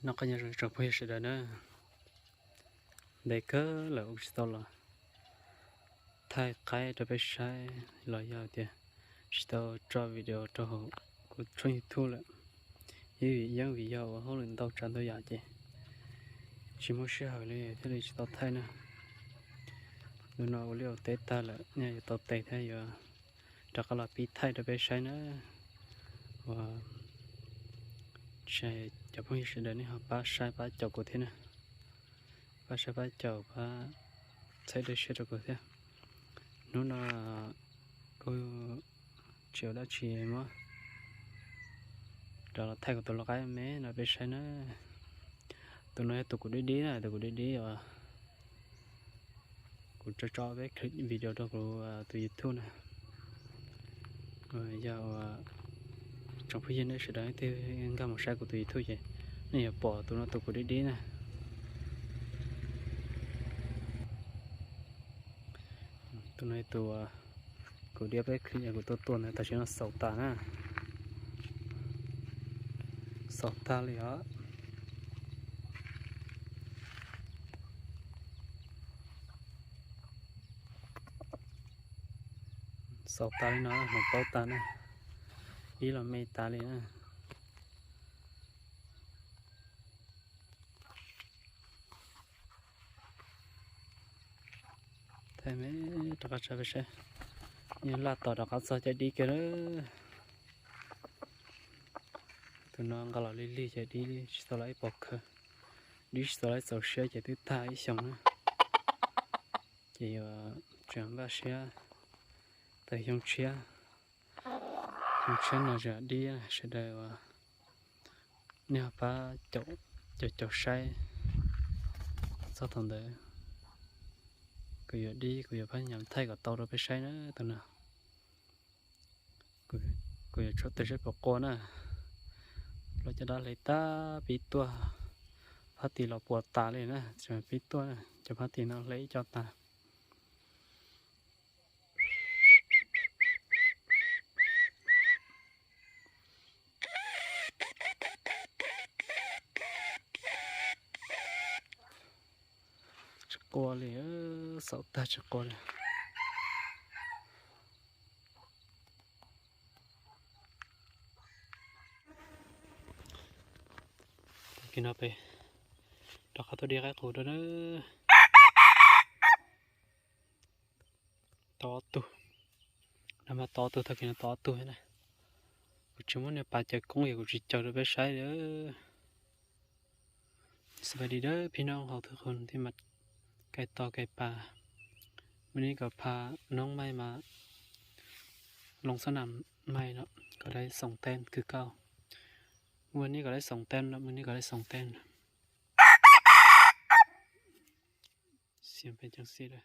Noj qab nyob zoo tsoom phooj ywg sawv daws na, ntev kawg lawm ua tsis tau los thaij qaib rau peb saib los yog tias tsis tau tso video rau hauv kuv tshooj YouTube lawm. Yeej vim yog ua hauj lwm ntau tsav ntau yam ces tsis muaj sij hawm li thiaj li tsis tau thaij na. Hnub no ua liaj ua teb tag lawm, nej yuav tau tes thiab yuav rov qab los pib thaij rau peb saib na. Ua tsis cov phooj ywg sawv daws nej ho pab saib pab caum kuv thiab na. Pab saib pab caum pab txhawb dawb siab rau kuv thiab. Hnub no kuv tsis ua dab tsi, muab rov los thaij kuv tus lau qaib me no peb saib na. Tus no yog tus kuv dib dib na, tus kuv dib dib os. Kuv tso tso peb clip video rau kuv tus YouTube na. Yog tsoom phooj ywg nej sawv daws twg nkag mus saib kuv tus YouTube ces nej yuav pom tus no tus kuv dib dib na. Tus no tus kuv dib peb clip kuv tuaj tua ntawd tam sim no xaus tas na. Xaus tag li os. Xaus tas li no, hmoov paub tas na. Ib los me tas li na. Thaij me rov qab tsa peb saib. Yog laj tos rov qab txog cov dib kiag na. Tus no nqa los lig lig ces dib tsis tau los ib pov khawv, dib tsis tau los ib txaus siab ces twb tag ib xyoos na. Ces yuav tseem npaj siab tawm xyoo tshiab, xyoo tshiab no zam dib sawv daws uas nej ho pab caum, caum caum saib. Txog thaum ntawd kuv yuav dib, kuv yuav pab nyam thaij kom tau rau peb saib na tus no. Kuv yuav tshuab tes seb puas qua na. Los cov dab hle tag pib tuaj, phab tis los puas tas li na, tseem pib tuaj na, cov phab tis no hle ib co tas. Tsis qua li, xaus tag tsis qua li. Tag kis no peb rov qab tuaj dib qaib qus rau na. Tau ob tug, no mas tau ob tug, tag kis no tau ob tug na. Kuv tsis muab niag pas caws koob es kuv tsis caws rau peb saib li. Xab pais dis dawb phib noob hauv thwb qhus thiab mas kais tos kais pas. Mub nib kom pha noob maij mas loo xab nam maij no kom dai xoom teeb kws kauj. Mub nib kom dai xoom teeb no, mub nib kom dai xoom teeb no. Xiam pes ceev xim lawm.